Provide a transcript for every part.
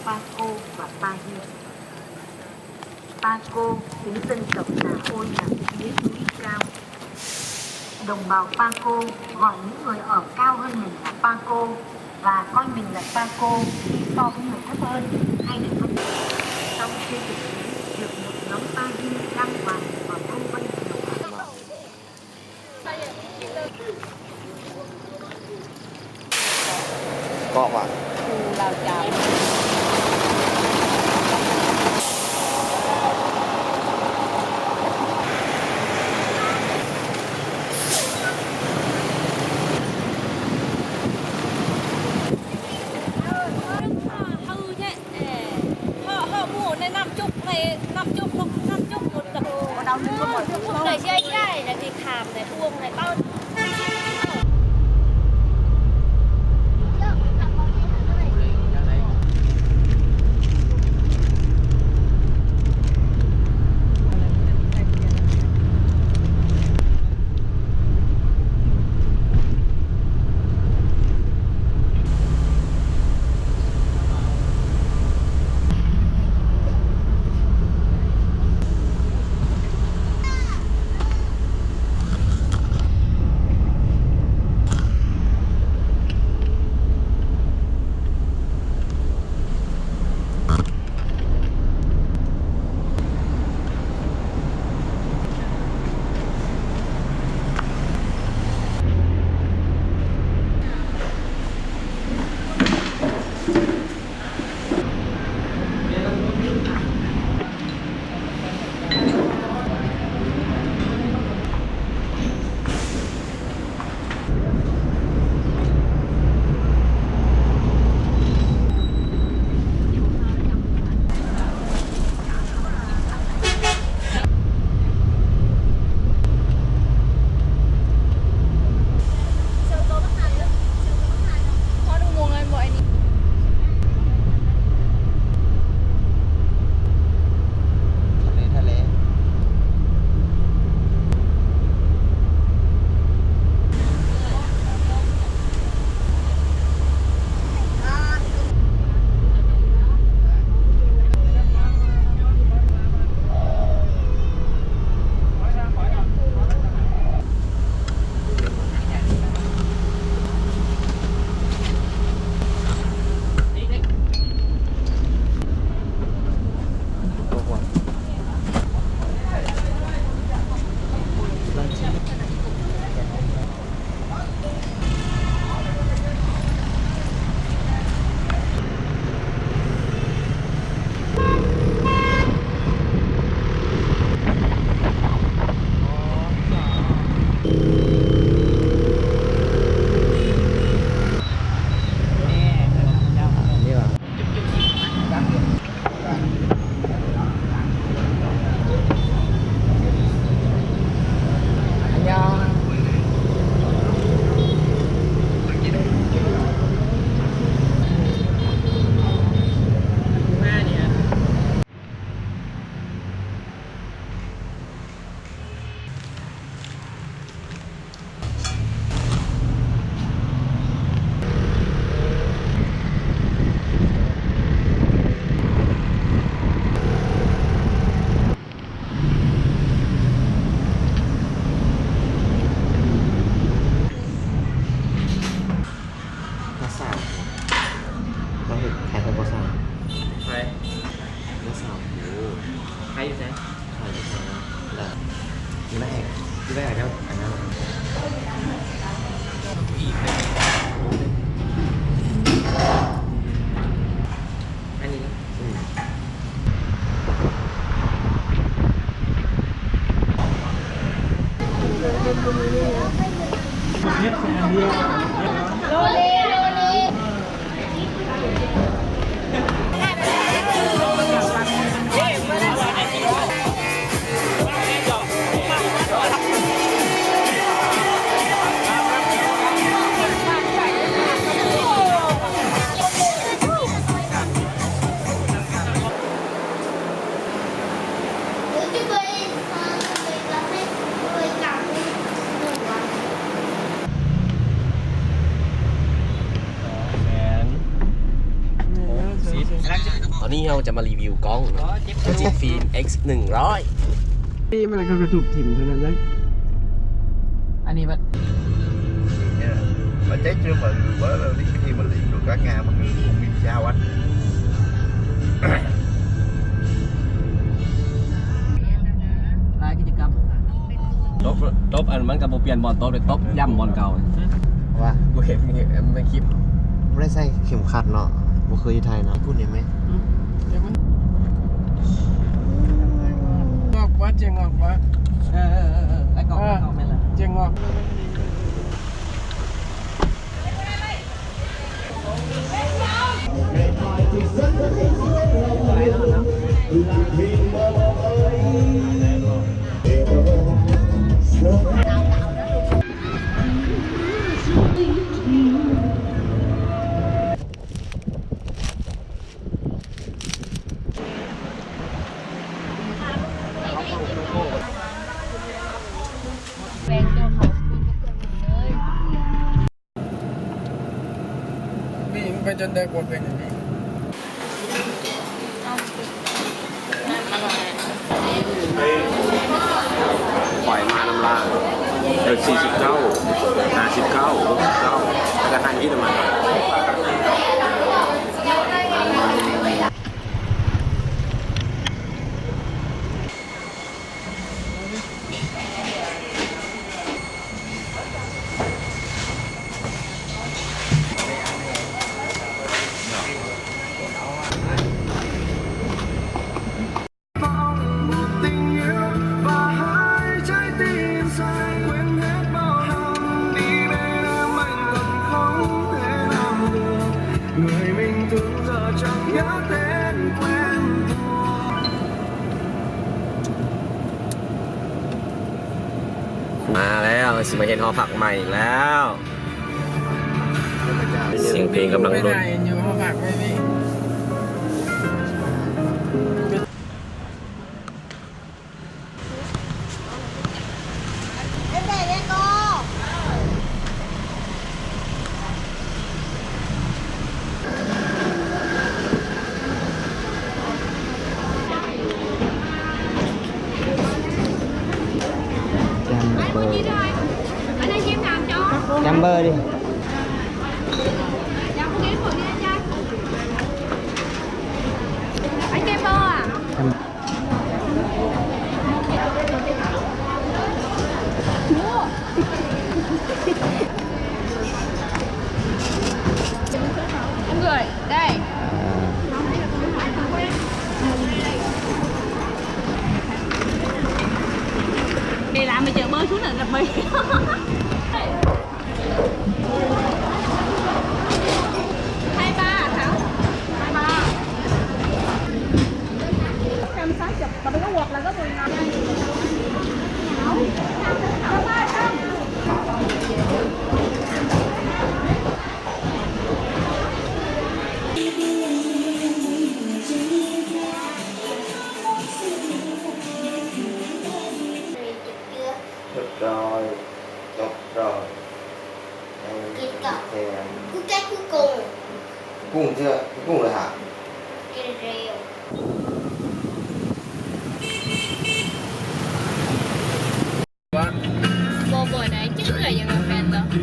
Paco và Pahim. Paco, tiếng dân tộc là Ôi Nạp, miền núi cao. Đồng bào Paco gọi những người ở cao hơn mình là Paco và coi mình là Paco, so với người thấp hơn hay được phân biệt. Trong trên thực tế, việc một nhóm Pahim đang bàn và không phân biệt. ກອງວ່າ ເອີ ເຮົາ ເຮົາໝູ່ໃນນ້ຳຈຸກ ໃນນ້ຳຈຸກ ນ້ຳຈຸກໝົດ ເອົານ້ຳຈຸກ ເອີ ໃສ່ໃຫຍ່ໆ ແລ້ວທີ່ຂ້າມໃນພວງໃນເຕົ້າ. ຮອດອຸໂມງແລ້ວບໍ່ອ້າຍນິ? ທະເລ ທະເລ. ພາສາ ລາວເຮັດຂາຍໃຫ້ບໍ່ຊ່າງ ໃຜ? ນ້າສາວ ໂອ້ ຂາຍຢູ່ໃສ? ຂາຍຢູ່ໃສນະ? ລະ ຢູ່ໃນແອັບ ຢູ່ໃນແອັບ ອັນນັ້ນ ອັນນີ້ນະ ອືມ. ນີ້ເຮົາຈະມາຣີວິວກ້ອງເນາະ ອໍ ເຈັບ Fujifilm X ໜຶ່ງຮ້ອຍ ຕີມັນແລ້ວກໍກະທຸບຖິ້ມເທົ່ານັ້ນເລີຍ. ອັນນີ້ບັດ ເອົາໃຈເຈີມາຫຼືວ່າເຮົາລິກທີ່ມັນລິກໂດຍກາງາມັນມີວິຊາວັດ ຫຼາຍກິດຈະກຳ. ຕົບ ຕົບ ອັນມັນກໍບໍ່ປ່ຽນບ່ອນຕົບເດ້ ຕົບຢ້ຳບ່ອນເກົ່າ. ວ່າ ກູເຫັນໃນຄລິບ ບໍ່ໄດ້ໃສ່ເຂັມຂັດເນາະ ບໍ່ເຄີຍຢູ່ໄທເນາະ. ພຸ້ນເຫັນໄໝ? ອືມ ງອກບໍ່? ເຈງອກບໍ່? ເອີ ເອີ ເອີ ເອີ ໄອ້ກອກ ເອີ ໄອ້ກອກແມ່ນລະ ເຈງອກ. ແບງເຈົ້າເຂົາສະກຸນບໍ່ເກີນໜຶ່ງເດີ. ນີ້ ໄປຈົນໄດ້ບໍ່ເປັນອັນນີ້. ຂ້ອຍມານຳລາວ ເອີ ສີ່ສິບເກົ້າ ຫ້າສິບເກົ້າ ຫົກສິບເກົ້າ ແລ້ວກໍຫັ້ນອີກນຳມັນ. ມາແລ້ວ ຊິມາເຮັດຫໍພັກໃໝ່ອີກແລ້ວ. ສຽງເພງກຳລັງດົນ. ຈຳເບີ ຈຳເບີດິ. ຮຽບຮ້ອຍ ຈົບຮ້ອຍ. ກິນກັບ ແຊມ ກູແກະກູກົງ ກຸ້ງເທື່ອ ກຸ້ງເລີຍຫາ ກິນເລັວ. ບໍ່ ບໍ່ໄດ້ເທື່ອ ຍັງວ່າແຟນເນາະ. ເ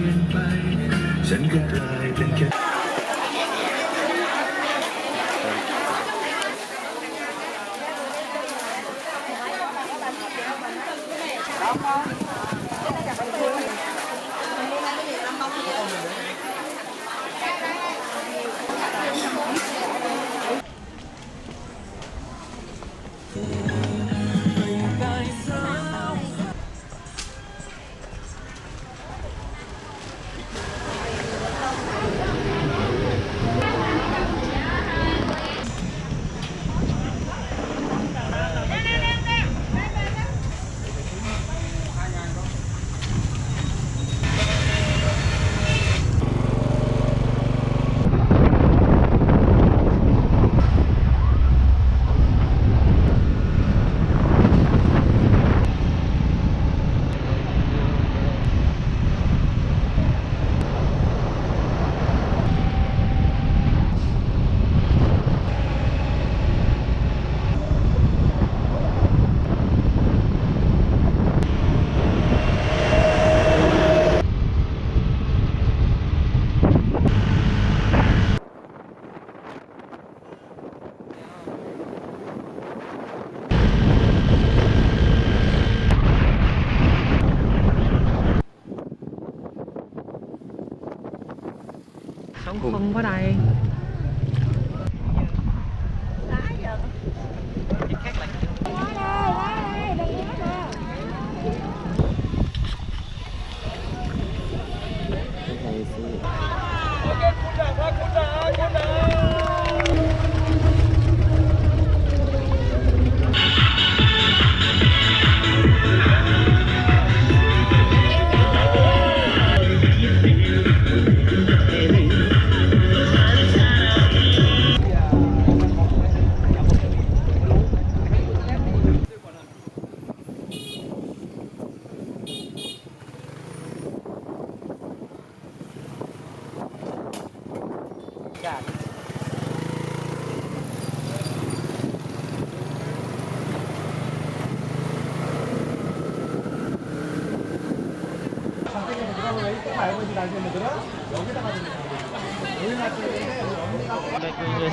ເຂົາຄົງບໍ່ໄດ້.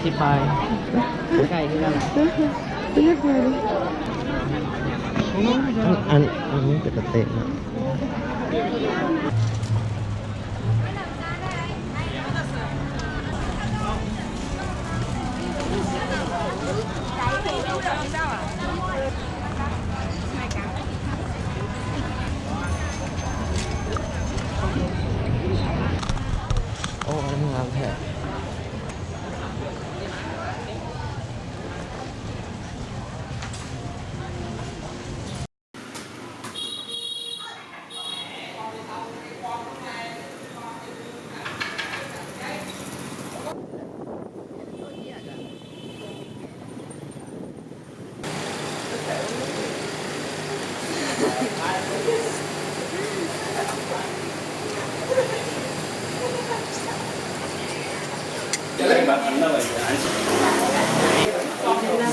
ຊິໄປ ໄກ່ຄືກັນ ອັນ ອັນ ອັນນີ້ເປັນຕາເຕະເນາະ. ໂອ້ ອັນນີ້ງາມແທ້.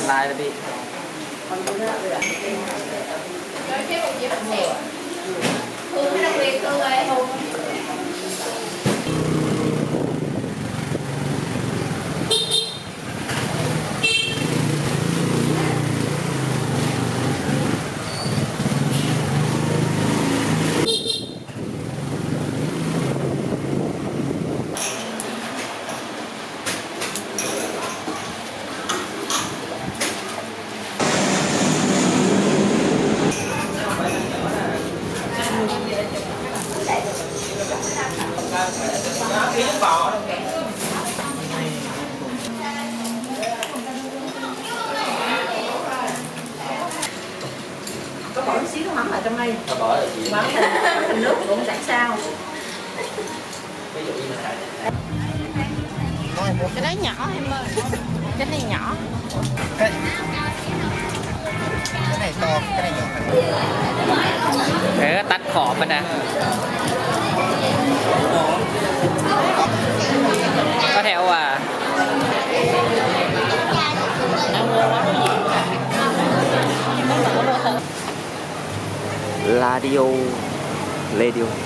ຫຼາຍລະຕິ. ຈະໄດ້ຫຍັງເອົາໃຫ້ເບິ່ງ ຈະໄດ້ຫຍັງ ຈະໄດ້ຕອກ ຈະໄດ້ຫຍັງ ເອີ ຕັດຂອບມັນນະ ກໍແຖວວ່າ ລາດິໂອ ເຣດິໂອ.